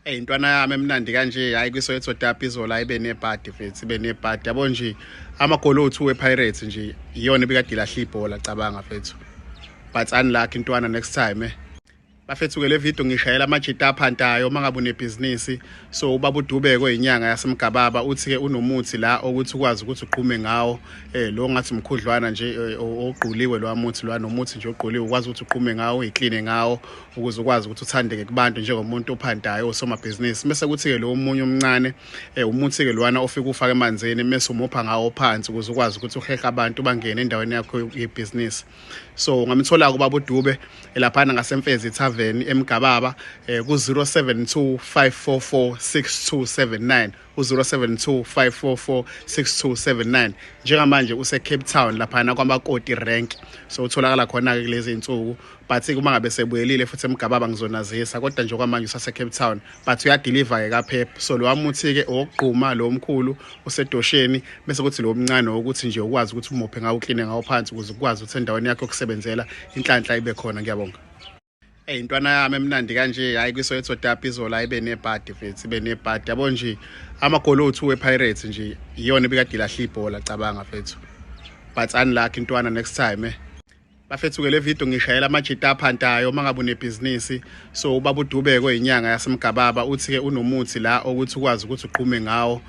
Ey intwana yami emnandi kanje, hayi, kwiSoweto derby izola ibe nebhadi mfethu, ibe nebhadi. Yabo nje amagoli o2 wePirates nje iyona ebikade ilahla ibhola, cabanga mfethu. But unlucky intwana, next time. Bafethu ke, le video ngishayela amajita aphantayo. Uma ngabe unebhizinisi, so ubaba uDubeko inyanga yasemgababa uthi ke unomuthi la okuthi ukwazi ukuthi uqhume ngawo, lo ngathi mkhudlwana nje, ogquliwe lo muthi lo, nomuthi nje ogquliwe, ukwazi ukuthi uqhume ngawo, uyikline ngawo ukuze ukwazi ukuthi uthandeke kubantu njengomuntu ophantayo, osomabhizinisi. Bese kuthi ke lo omunye omncane, umuthi ke lwana ofika ufake emanzini mase umopha ngawo phansi ukuze ukwazi ukuthi uhehe abantu bangene endaweni yakho yebhizinisi. So ungamthola kubaba uDube laphana ngaseMfezi Tavern eMgababa, ku 072 544 6279, u-072 544 6279. Njengamanje use Cape Town laphana kwaMakoti Rank, so utholakala khona ke kulezi insuku, but uma ngabe sebuyelile futhi eMgababa ngizonazisa. Kodwa nje kwamanje usase Cape Town, but uyadeliver ke kaPep. So lo wamuthi ke okugquma lo omkhulu usedosheni, bese kuthi lo omncane ukuthi nje ukwazi ukuthi umophe ngawo, ukline ngawo phansi ukuze ukwazi ukuthi endaweni yakho yokusebenzela inhlanhla ibe khona. Ngiyabonga. Ey intwana yami emnandi kanje, hayi, kwiSoweto derby izola ibe nebhadi mfethu, ibe nebhadi. Yabo nje amagoli o2 wePirates nje iyona ebikade ilahla ibhola, cabanga mfethu. But unlucky intwana, next time. Bafethu ke, le video ngishayela amajita aphantayo. Uma ngabe unebhizinisi, so ubaba uDubeko inyanga yasemgababa uthi ke unomuthi la okuthi ukwazi ukuthi uqhume ngawo,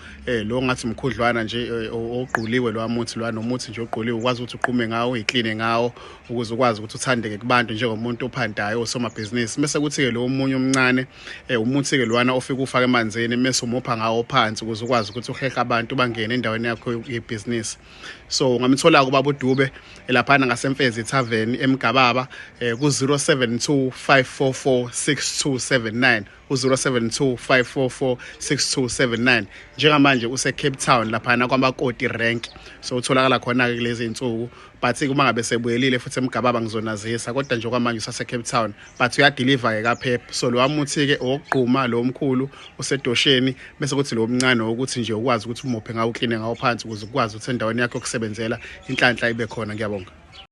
lo ngathi mkhudlwana nje, ogquliwe lo muthi lo, nomuthi nje ogquliwe, ukwazi ukuthi uqhume ngawo, uyikline ngawo ukuze ukwazi ukuthi uthandeke kubantu njengomuntu ophantayo, osomabhizinisi. Bese kuthi ke lo omunye omncane, umuthi ke lwana ofika ufake emanzini mase umopha ngawo phansi ukuze ukwazi ukuthi uhehe abantu bangene endaweni yakho yebhizinisi. So ungamthola kubaba uDube laphana ngaseMfezi Tavern eMgababa, ku 072 544 6279, u-072 544 6279. Njengamanje use Cape Town laphana kwaMakoti Rank, so utholakala khona ke kulezi insuku, but uma ngabe sebuyelile futhi eMgababa ngizonazisa. Kodwa nje kwamanje usase Cape Town, but uyadeliver ke kaPep. So lo wamuthi ke okugquma lo omkhulu usedosheni, bese kuthi lo omncane ukuthi nje ukwazi ukuthi umophe ngawo, ukline ngawo phansi ukuze ukwazi ukuthi endaweni yakho yokusebenzela inhlanhla ibe khona. Ngiyabonga.